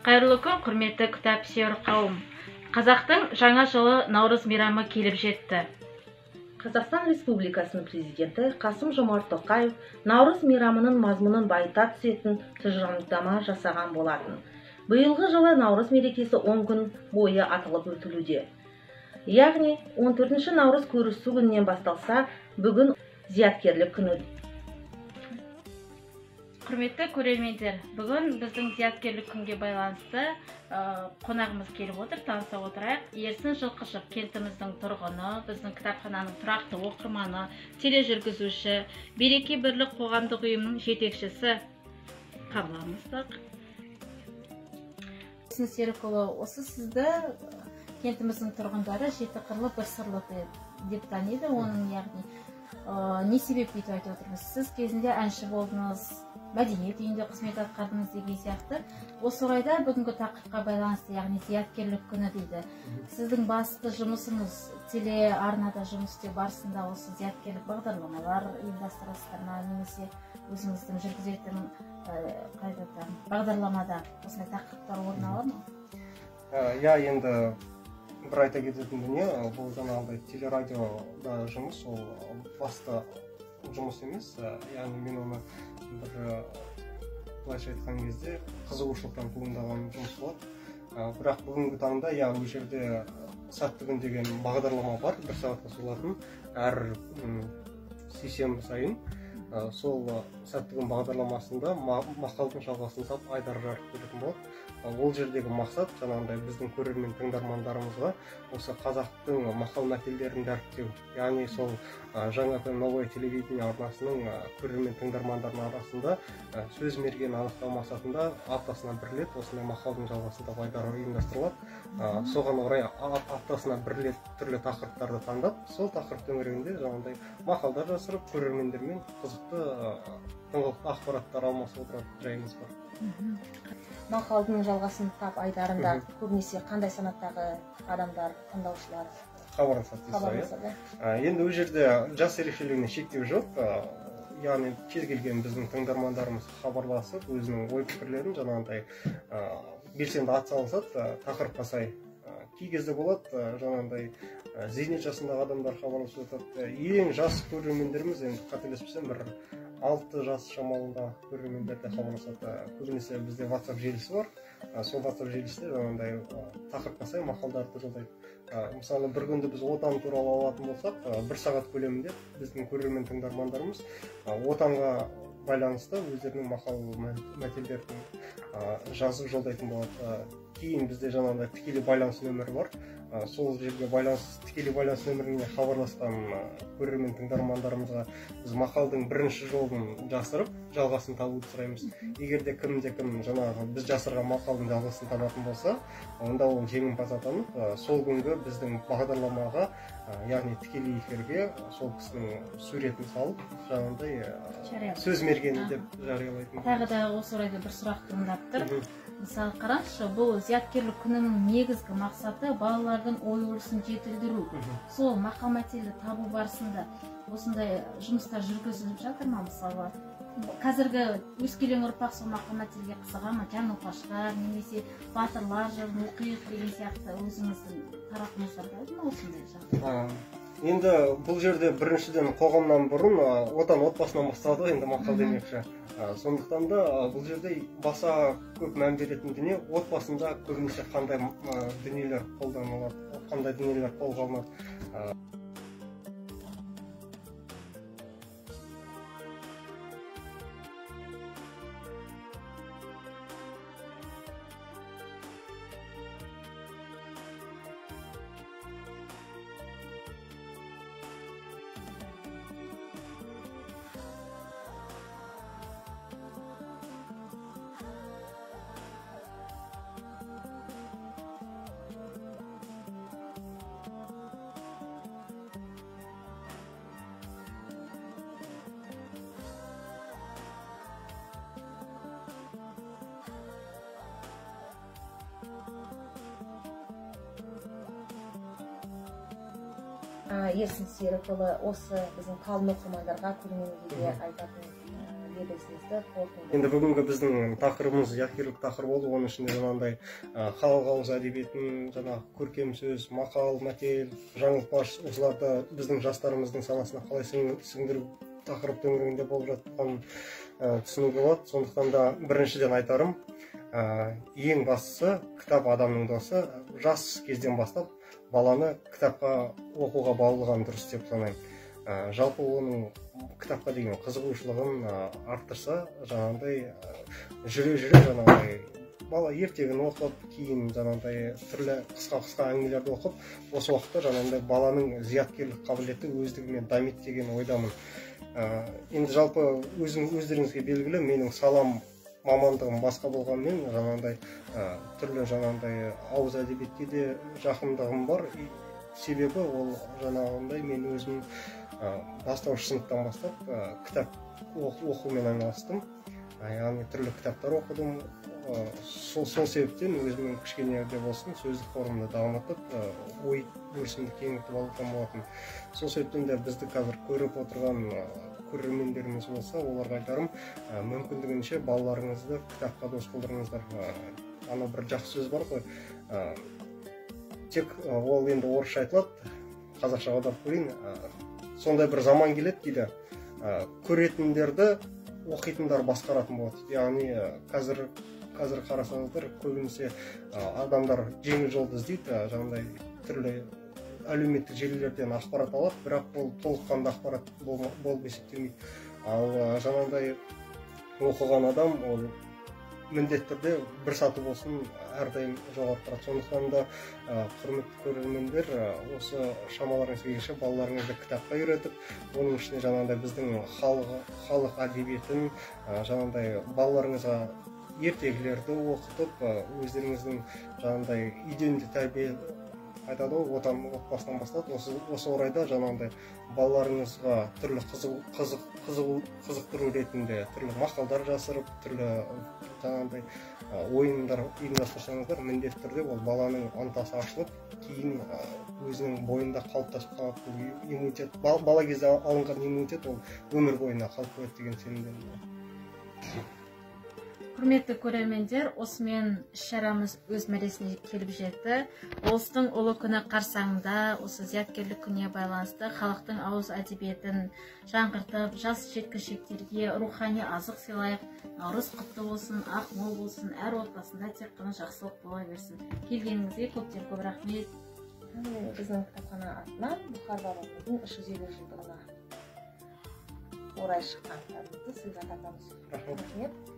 Қайырлы күн, құрметті кітап сүйер қауым. Қазақтың жаңа жылы Наурыз мейрамы келіп жетті. Қазақстан Республикасының президенті Қасым-Жомарт Тоқаев Наурыз мейрамының мазмұнын байыта түсетін тұжырымдама жасаған болатын. Биылғы жылы Наурыз мерекесі 10 күн бойы аталып өтілуде. Яғни 14 наурыз көрісу күнінен басталса, бүгін зияткерлік күні. Құрметті көрермендер, бүгін біздің зияткерлік күнге байланысты қонағымыз келіп отыр, таныса отырайық. Ерсін Жылқышев, кентіміздің тұрғыны, біздің кітапхананың тұрақты оқырманы, тележүргізуші, Береке бірлік қоғамдық ұйымының жетекшісі. Қабыл. Ерсін Серікұлы, осы сізді кентіміздің тұрғындары жеті қырлы бір сырлы деп таниды. Оның яғни не себеп бүйтіп айтып отырмыз? Сіз кезінде әнші болдыңыз, мәдениет үйінде қызмет атқардыңыз деген сияқты. Осы орайда бүгінгі тақырыпқа байланысты, яғни зияткерлік күні дейді. Сіздің басты жұмысыңыз телеарнада жұмыс істеу барысында осы зияткерлік бағдарламалар ұйымдастырасыздар ма, немесе өзіңіздің жүргізетін бағдарламада осындай тақырыптар орын ала ма? Иә, енді бір айта кететін дүние, бұл жаңағыдай телерадиода жұмыс, ол басты жұмыс емес. Яғни мен оны бір былайша айтқан кезде қызығушылықтан туындаған жұмыс болады. Бірақ бүгінгі таңда, иә, ол жерде сәтті күн деген бағдарлама бар, бір сағатқа созылатын, әр сейсенбі сайын. Сол сәтті күн бағдарламасында мақалдың жалғасын тап айдар жарық беретін болады. Ол жердегі мақсат жаңағындай біздің көрермен тыңдармандарымызға осы қазақтың мақал мәтелдерін дәріптеу. Яғни сол жаңа новое телевидение арнасының көрермен тыңдармандарының арасында сөз мергенін анықтау мақсатында аптасына бір рет осындай мақалдың жалғасын тап айдары ұйымдастырылады. Соған орай аптасына бір рет түрлі тақырыптарды таңдап, сол тақырып төңірегінде жаңағындай мақалдар жасырып, көрермендермен қызықты тыңғылықты ақпараттар алмасып отыратын жайымыз бар. Мақалдың жалғасын тап айдарында көбінесе қандай санаттағы адамдар, тыңдаушылар хабарласады? Енді ол жерде жас ерекшелігіне шектеу жоқ. Яғни кез келген біздің тыңдармандарымыз хабарласып, өзінің ой пікірлерін жаңағындай белсенді атсалысады тақырыпқа сай. Кей кезде болады жаңағындай зейнет жасындағы адамдар хабарласып жатады. Ең жас көрермендеріміз, енді қателеспесем, бір 6 жас шамалында көрермендер де хабарласады. Көбінесе бізде WhatsApp желісі бар. Сол WhatsApp желісінде жаңағындай тақырыпқа сай мақалдарды жолдайды. Мысалы, бір күнді біз отан туралы алатын болсақ, бір сағат көлемінде біздің көрермен тыңдармандарымыз отанға байланысты өздерінің мақал мәтелдерін жазып жолдайтын болады. Кейін бізде жаңағындай тікелей байланыс нөмірі бар. Сол жерге тікелей байланыс нөміріне хабарласқан көрермен тыңдармандарымызға біз мақалдың бірінші жолын жасырып, жалғасын табуды сұраймыз. Егер де кімде кім жаңағы біз жасырған мақалдың жалғасын табатын болса, онда ол жеңімпаз атанып, сол күнгі біздің бағдарламаға, яғни тікелей эфирге сол кісінің суретін салып, жаңағындай сөз мергені деп жариялайтын. Тағы да осы орайда бір сұрақ туындап тұр. Мысалы, қараңызшы, бұл зияткерлік күнінің негізгі мақсаты балалардың ой өрісін жетілдіру. Сол мақал мәтелді табу барысында осындай жұмыстар жүргізіліп жатыр ма? Мысалы, қазіргі өскелең ұрпақ сол мақал мәтелге қызыға ма? Жаңылтпаштар немесе батырлар жырын оқиық деген сияқты өзіңіздің тарапыңыздан болды ма осындай жағдай? Енді бұл жерде біріншіден қоғамнан бұрын отан отбасынан басталады ғой енді мақал демекші. Сондықтан да бұл жерде баса көп мән беретін дүние отбасында көбінесе қандай дүниелер қолданылады, қандай дүниелер қолға алынады. Ерсін Серікұлы, осы біздің қалың оқырмандарға, көрермендерге айтатын лебізіңізді қорытынды. Енді бүгінгі біздің тақырыбымыз зияткерлік тақырып болды. Оның ішінде жаңағындай халық ауыз әдебиетін, жаңағы көркем сөз, мақал, мәтел, жаңылтпаш, осыларды біздің жастарымыздың санасына қалай сіңдіру тақырып төңірегінде болып жатқанын түсінуге болады. Сондықтан да біріншіден айтарым, ең бастысы кітап адамның досы. Жас кезден бастап баланы кітапқа оқуға баулыған дұрыс деп санаймын. Жалпы оның кітапқа деген қызығушылығын арттырса, жаңағындай жүре-жүре жаңағындай бала ертегіні оқып, кейін жаңағындай түрлі қысқа-қысқа әңгімелерді оқып, осы уақытта жаңағындай баланың зияткерлік қабілеті өздігімен дамиды деген ойдамын. Енді жалпы өздеріңізге белгілі, менің салам мамандығым басқа болғанымен жаңағындай түрлі жаңағындай ауыз әдебиетке де жақындығым бар. Себебі ол жаңағындай мен өзім бастауыш сыныптан бастап кітап оқумен айналыстым. Яғни түрлі кітаптар оқыдым. Сол себептен өзімнің кішкене де болсын сөздік қорымды дамытып, ой өрісімді кеңейтіп алған болатын. Сол себептен де бізді қазір көріп отырған көрермендеріміз болса, оларға айтарым, мүмкіндігінше балаларыңызды кітапқа дос қылдырыңыздар. Ана бір жақсы сөз бар ғой, тек ол енді орысша айтылады, қазақшаға аударып көрейін. Сондай бір заман келеді дейді, көретіндерді оқитындар басқаратын болады. Яғни қазір қарасаңыздар, көбінесе адамдар жеңіл жолды іздейді, жаңағыдай түрлі әлеуметтік желілерден ақпарат алады, бірақ ол толыққанды ақпарат болып есептелмейді. Ал жаңағыдай оқыған адам ол міндетті түрде бір саты болсын әрдайым жоғары тұрады. Сондықтан да құрметті көрермендер, осы шамаларыңыз келгенше балаларыңызды кітапқа үйретіп, оның ішінде жаңағыдай біздің халық әдебиетін, жаңағыдай балаларыңызға ертегілерді оқытып, өздеріңіздің жаңағыдай үйден де тәрбие айтады ғой, отан отбасынан басталады. Осы орайда жаңағындай балаларыңызға түрлі қызықтыру ретінде түрлі мақалдар жасырып, түрлі жаңағындай ойындар ұйымдастырсаңыздар, міндетті түрде ол баланың ынтасы ашылып, кейін өзінің бойында қалыптасып қалады. Бұл иммунитет, бала кезде алынған иммунитет ол өмір бойына қалып қояды деген сенімдемін. Құрметті көрермендер, осымен іс-шарамыз өз мәресіне келіп жетті. Ұлыстың ұлы күні қарсаңында осы зияткерлік күніне байланысты халықтың ауыз әдебиетін жаңғыртып, жас жеткіншектерге рухани азық сыйлайық. Наурыз құтты болсын, ақ мол болсын, әр отбасында тек қана жақсылық бола берсін. Келгеніңізге көптен көп рахмет. Біздің кітапхана атынан Бұхар бабамыздың 350 жылдығына орай шыққан кітабымызды сыйға тартамыз. Рахмет.